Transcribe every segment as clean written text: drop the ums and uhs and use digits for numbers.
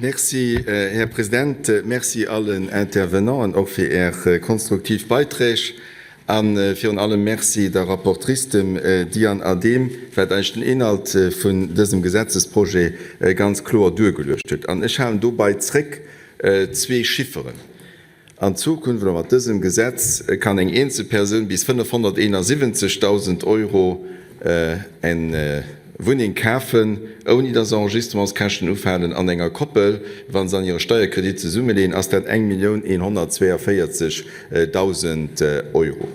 Merci, Här President. Merci allen Intervenanten och fir Är konstruktiv Beiträg. A virun allem Merci der Rapportrice, dem Diane Adehm, wat eigentlech den Inhalt vun dësem Gesetzesprojet ganz kloer duergeluecht huet. An ech halen dobei zréck zwee Chifferen. An Zukunft oder mat dësem Gesetz kann eng eenzel Persoun bis 571.000 Euro eng Wunneng kafen, ouni dass Enregistrementskäschten ufalen. An enger Koppel, wa se an hire Steierkredit zesummeleeën, ass dat 1.142.000 Euro.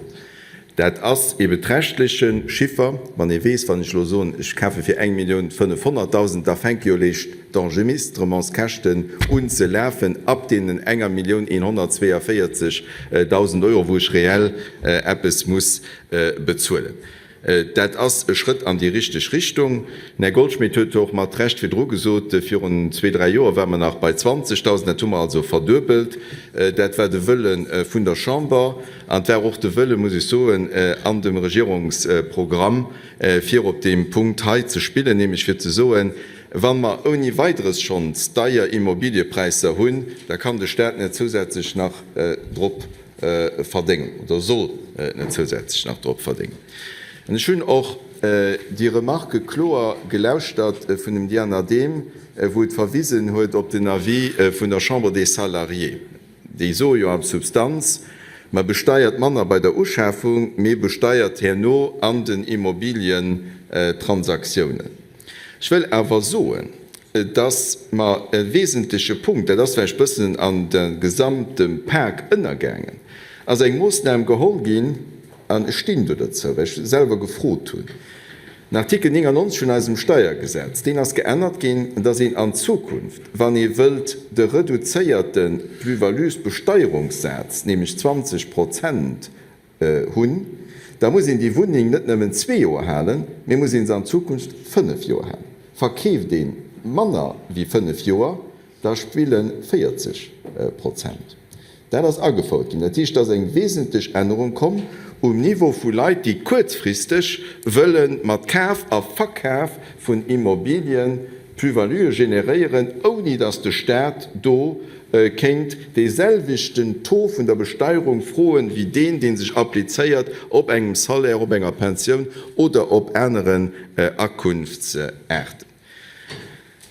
Dat ass ee beträchtleche Chiffer, wann ee weess, wann ech elo soen, ech kafe fir 1.500.000, da fänke jo léischt d'Enregistrements-Käschten un ze lafen ab deenen 1.142.000 Euro, wou ech reell eppes muss bezuelen. Dat ass e Schrëtt an déi richteg Richtung. Den Här Goldschmidt huet jo och mat Recht virdru gesot, virun zwee, dräi Joer ware mer nach bei 20.000, dat hu mer also verduebelt. Dat war de Wëlle vun der Chamber an et war och de Wëlle, muss ech soen, an dem Regierungsprogramm, fir op deem Punkt hei ze spillen, nämlech fir ze soen, Wa mer ouni Weideres schonns deier Immobiliëpräisser hunn, da kann de Stat net zousätzlech nach drop verdéngen oder soll net zousätzlech nach drop verdéngen. An ech hunn och déi Remarque kloer gelauschtert vun dem Diane Adehm, wou et verwisen huet op den Avis vun der Chambre des Salariés. Déi soe jo an Substanz, Ma besteiert manner bei der Uschafung, mee besteiert herno an den Immobilientransaktiounen. Ech wëll awer soen, dass mer e wesentleche Punkt, dat ass vläicht e bëssen an de gesamte Pak ënnergaangen, ass eng Moosnam geholl ginn, an ech stinn do dozou, well ech selwer gefrot hunn, den Artikel 99 vun eisem Steiergesetz, deen ass geännert ginn, dass een an Zukunft, wann ee wëllt de reduzéierte Plus-values-Besteierungssaz, nämlech 20 Prozent, hunn, da muss een déi Wunneng net nëmmen zwee Joer halen, mee muss ee se an Zukunft fënnef Joer halen. Verkeeft ee manner wéi fënnef Joer, da spille 40 Prozent. Dat ass agefouert ginn. Dat heescht, et ass eng wesentlech Ännerung komm um Niveau vu Leit, déi kuerzfristeg wëlle mat Kaf a Verkaf vun Immobilien Plus-valuë generéieren, ouni datt de Staat do kéint dee selwechten Taux vun der Besteierung froen, wéi deen, dee sech applizéiert op engem Salaire, op enger Pensioun oder op aneren Akunftsaarten.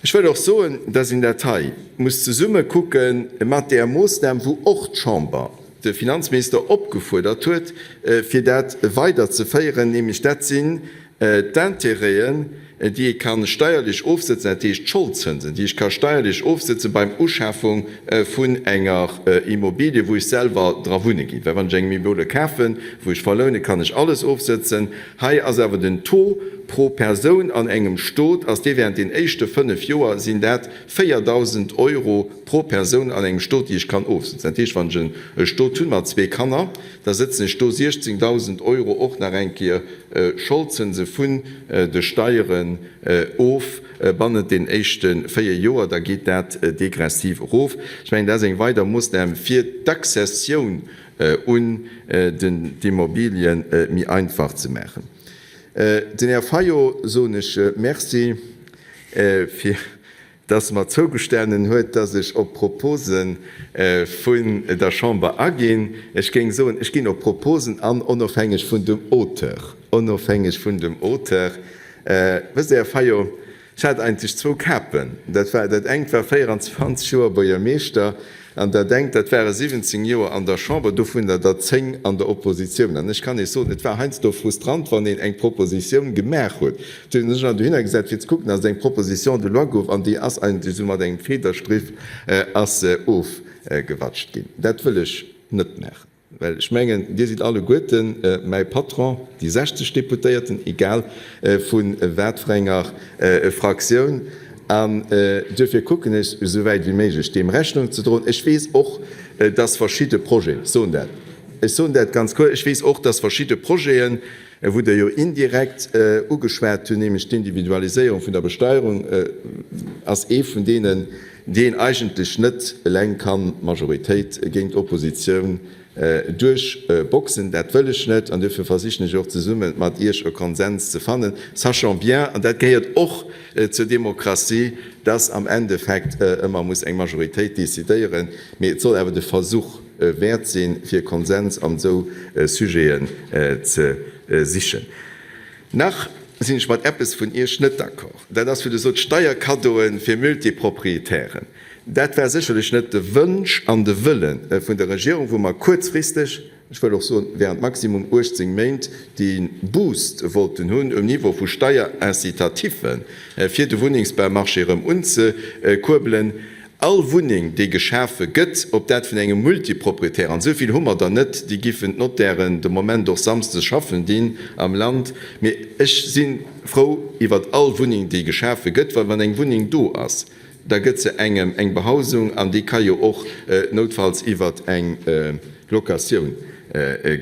Ech wëll och soen, dass een dat hei muss zesumme kucke mat där Moosnam, wou och d'Chamber de Finanzminister opgefuerdert huet, fir dat weiderzeféieren, nämlech dat sinn D'Intérêten, déi ee ka steierlech ofsëtzen, dat heescht d'Scholdzënsen, déi ech ka steierlech ofsëtze beim Uschafung vun enger Immobilie, wou ech selwer dra wunne ginn. Well wann ech eng Immobilie kafen, wou ech verloune, kann ech alles ofsëtzen. Hei ass awer den Taux pro Persoun an engem Stot, ass dee während den éischte fënnef Joer sinn dat 4.000 Euro pro Persoun an engem Stot, déi ech kann ofsëtzen. Dat heescht, wann ech e Stot hunn mat zwee Kanner, da sëtzen ech do 16.000 Euro och nach eng Kéier Scholdzënse vun de Steieren of bannent den éischte 4 Joer, da geet dat degressiv erof. Ech mengen, dat ass eng weider Moossnam, fir d'Accessioun un d'Immobilie méi einfach ze maachen. Den Här Fayot soen ech Merci fir dass mer zougestanen huet, dass ech op Propose vun der Chamber aginn. Ech géing soen, ech ginn op Proposen an, onofhängeg vun dem Auteur, onofhängeg vun dem Auteur. Wësst Der, Här Fayot, ech hat eigentlech zwou Kapen. Dat war, dat engt war 24 Joer Buergermeeschter An dat engt, dat ware 17 Joer an der Chamber, dovunner der 10 an der Oppositioun. An ech kann Iech soen, et war heiansdo frustrant, wann een eng Propositioun gemaach huet. Et huet ee sech dann dohinner gesat, fir ze kucken, dass et eng Proposition de loi gouf, an déi ass eigentlech esou mat engem Federstriff ass se ofgewatscht ginn. Dat wëll ech net maachen. Well ech mengen, Dir sidd alleguerte mäi Patron, déi 60 Deputéierten, egal vu wat fir enger Fraktioun. An duerfir kucken ech, esou wäit wéi méiglech deem Rechnung ze droen. Ech weess och, dass verschidde Projeten, ech soen dat, ech soen dat ganz kloer, ech weess och, dass verschidde Projeten, wou Der jo indirekt ugeschwat hunn, nämlech d'Individualiséierung vun der Besteierung, ass ee vun deenen, deen eigentlech net eleng kann d'Majoritéit géint d'Oppositioun. Duerchboxen. Dat wëll ech net an duerfir versichen ech och zesumme mat Iech e Konsens ze fannen, sachant bien, an dat gehéiert och zur Demokratie, dass am Endeffekt ëmmer muss eng Majoritéit decidéieren, mee et soll awer de Versuch wäert sinn, fir Konsens an esou Sujeten ze sichen. Nach sinn ech mat eppes vun Iech net d'accord, dat ass, wou Der sot, Steierkaddoe fir Multiproprietären. Dat war sécherlech net de Wënsch an de Wëlle vun der Regierung, wou mer kuerzfristeg, ech wëll och soen, während maximum 18 Méint, dee Boost wollten hunn um Niveau vu Steierincitatiffen, fir de Wunnengsbaumarché erëm unzekuerbelen. All Wunneng, déi geschafe gëtt, ob dat vun engem Multiproprietär, an esou vill hu mer der net, déi giffen d'Notairen de Moment och samsdes schaffen dinn am Land, mee ech si frou iwwert all Wunneng, déi geschafe gëtt, well wann eng Wunneng do ass, da gëtt se engem eng Behausung an déi ka jo och noutfalls iwwert eng Locatioun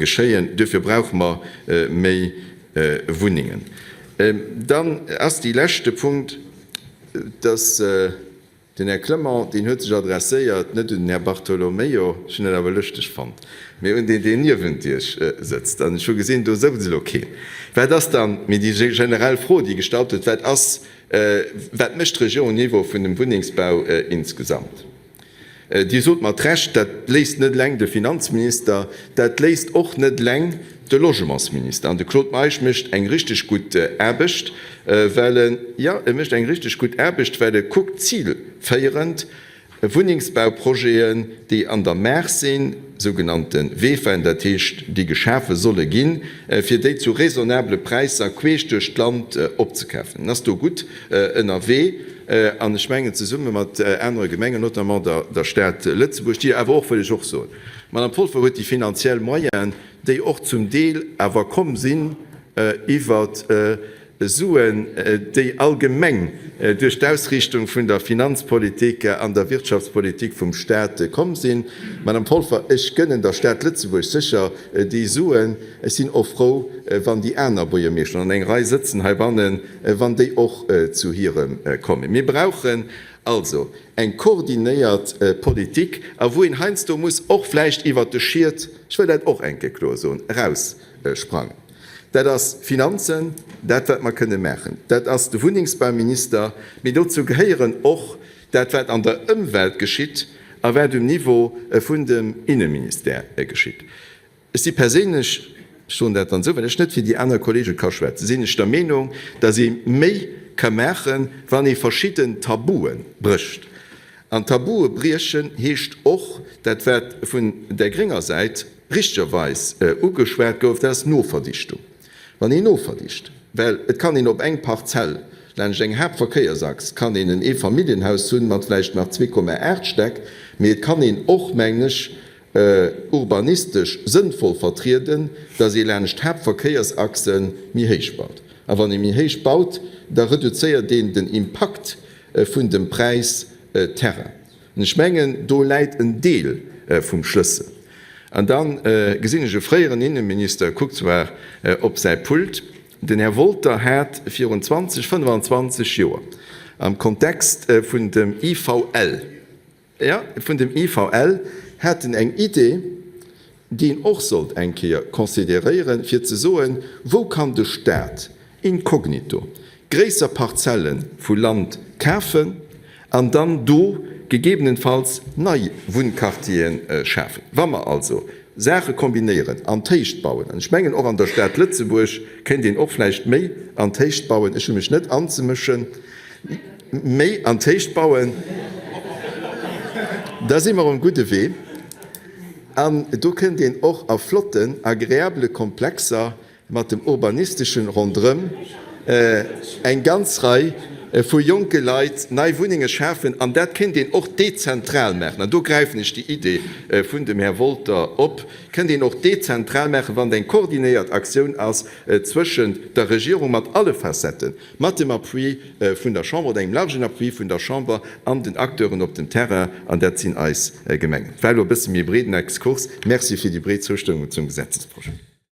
geschéien. Duerfir brauche mer méi Wunnengen. Dann ass dee leschte Punkt, dass den Här Clement, deen huet sech adresséiert net un den Här Bartolomeo, ech hunn dat awer lëschteg fonnt, mee un deen, deen niewent Iech sëtzt. An ech hu gesinn, do souz elo keen. Wat ass dann, mee déi generell Fro, déi gestallt huet, wat ass, Wat mécht d'Regierung um Niveau vun dem Wunnengsbau insgesamt? Dir sot mat Recht, dat léisst net eleng de Finanzminister, dat léisst och net eleng de Logementsminister. An de Claude Meisch mécht eng richteg gutt Aarbecht, well en, jo, e mécht eng richteg gutt Aarbecht, well e kuckt zilféierend Wunnengsbauprojeten, déi an der Maach sinn, sougenannte VEFAen, dat heescht, déi geschafe solle ginn, fir déi zu raisonnabele Präisser queesch duerch d'Land opzekafen. En ass do gutt ënnerwee an ech mengen, zesumme mat anere Gemengen, notamment der Stad Lëtzebuerg, déi awer och, wëll ech och soen, d'Madame Polfer huet déi finanziell Moyenen, déi och zum Deel awer komm sinn iwwert Suen, déi allgemeng duerch d'Ausriichtung vun der Finanzpolitik an der Wirtschaftspolitik vum Stat komm sinn. Madame Polfer, ech gënnen der Stad Lëtzebuerg sécher déi Suen. Ech sinn och frou, wann déi aner Buergermeeschteren, an eng Rei sëtzen heibannen, wann déi och zu hirem kommen. Mir brauchen also eng koordinéiert Politik, a wou een heiansdo muss och vläicht iwwert de Schiet, ech wëll dat och eng Kéier kloer soen, eraussprangen. Dat ass Finanzen, dat wat mer kënne maachen. Dat ass de Wunnengsbauminister, mee dozou gehéieren och dat wat an der Ëmwelt geschitt a wat um Niveau vun dem Inneministère geschitt. Ech si perséinlech, ech soen dat dann esou, well ech net fir déi aner Kollege ka schwätzen, sinn ech der Meenung, datt ee méi ka maachen, wann ee verschidden Tabue brécht. An Tabue briechen heescht och dat wat vun där grénger Säit richtegerweis ugeschwat gouf, dat ass d'Noverdichtung. Wann een noverdicht, well et kann een op eng Parzell laanscht eng Haaptverkéiersachs kann een en Eefamilljenhaus hunn mat vläicht nach 2,8 Stäck, mee et kann een och, mengen ech, urbanistesch sënnvoll vertrieden, datt ee laanscht Haaptverkéiersachse méi héich baut. A wann ee méi héich baut, da reduzéiert een den Impakt vun dem Präis Terrain. An ech mengen, do läit en Deel vum Schlëssel. An da gesinn ech e fréieren Innenminister, kuckt zwar op säi Pult, den Här Wolter hat virun 20, 25 Joer am Kontext vun dem IVL, jo, vun dem IVL hat en eng Idee, déi een och sollt eng Kéier consideréieren, fir ze soen, Wou kann de Stat incognito gréisser Parzelle vu Land kafen an dann do gegebenenfalls nei Wunnquartiere schafen? Wa mer also Saache kombinéieren, an d'Héicht bauen, an ech mengen och an der Stad Lëtzebuerg kéint een och vläicht méi an d'Héicht bauen, ech hu mech net anzemëschen, méi an d'Héicht bauen, da si mer um gudde Wee. An do kënnt een och a flotten, agreabele Komplexer mat dem urbanisteschen ronderëm eng ganz Rei vu jonke Leit nei Wunnenge schafen. An dat kéint een och dezentral maachen, an do gräifen ech déi Idee vun dem Här Wolter op, kënnt een och dezentral maachen, wann et eng koordinéiert Aktioun ass zwëschent der Regierung mat alle Facetten, mat dem Appui vun der Chamber oder engem largen Appui vun der Chamber an den Acteuren op dem Terrain, an dat sinn eis Gemengen. Et war elo e bësse méi e breeden Exkurs. Merci fir déi breet Zoustëmmung zum Gesetzesprojet.